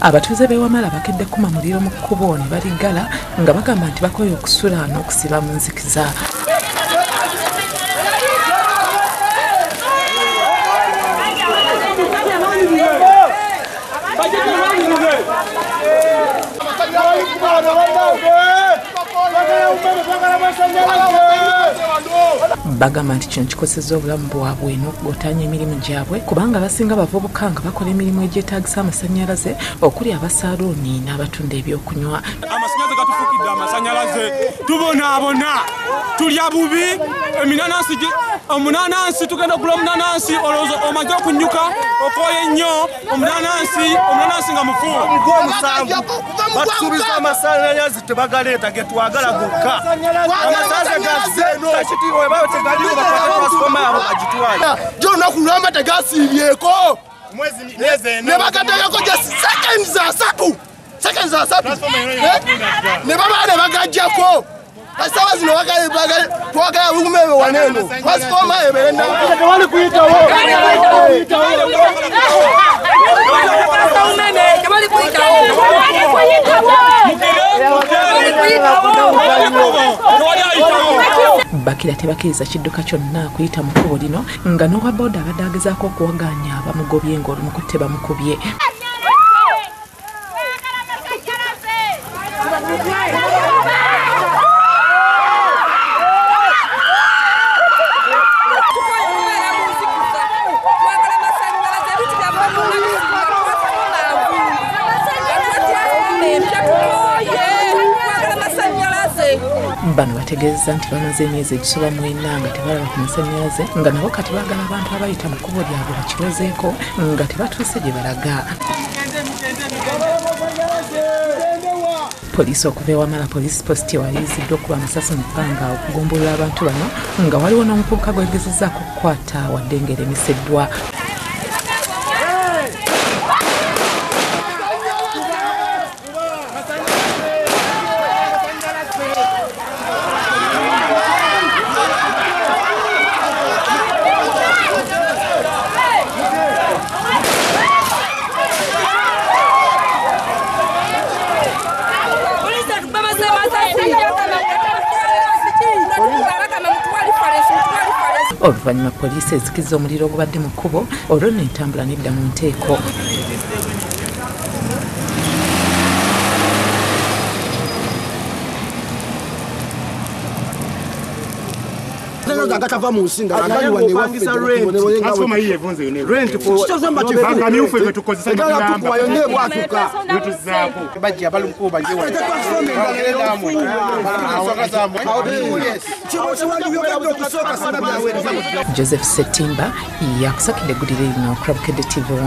Abatuuze b'e Wamala bakedde kuma muliro mu kkubo ne baliggala nga bagamba nti bakooye okusula n'okusiba mu nzikiza. Bagamba nti kino kikosezza obulamu bwabwe n'okugotaanya emirimu gyabwe kubanga abasinga bavubuka nga bakola emirimu egyetaagisa amasannyalaze okuli abasaaluuni n'abatunda ebyokunywa. Amasannyalaze gatufukidde amasannyalaze, tubonaabona, tulya bubi, eminanansi omunanansi tugenda okugula omunanansi olowooza omaze okunyuka okooye nnyo omunanansi nga mufu. Ogw'omusanvu batusuubiza amasannyalaze tebagaleeta ge twagala gokka. Amasannyalaze gazze webaba tegaliwo bakwate transformer yaabwe bagitwale. Jo olunaku lwamba tegasiibyeko ne bagateekako just seconds asatu ne baba ne bagajjako. Asawa zino twagala umeme waneno transformer ebeere tewali kuyitawo. Bakira tebakkiriza kidduka kyonna kuyita mu kkubo lino nga n'owa booda abadde agezaako okuwagaanya bamugobye ng'olumukutte bamukubye. Bano bategeeza nti bamaze emyezi egisoba mu ena nga tebalaba ku masannyalaze nga nabo kati baagala abantu abayita mu kkubo lyabwe bakirozeeko nga tebatuuse gye balaga. Poliisi okuva e Wamala Police Post ewaliriziddwa okuba amasasi mu bbanga okugombolola abantu bano nga waliwo n'omuvubuka gwegezezzaako okukwata wadde ng'eremeseddwa. Oluvannyuma poliisi ezikiza omuliro ogubadde mu kkubo olwo nno entambula nedda mu nteeko. Agatava mu nsi nga Joseph Setimba yakusakidde eggulire lino Club Bukedde TV 1.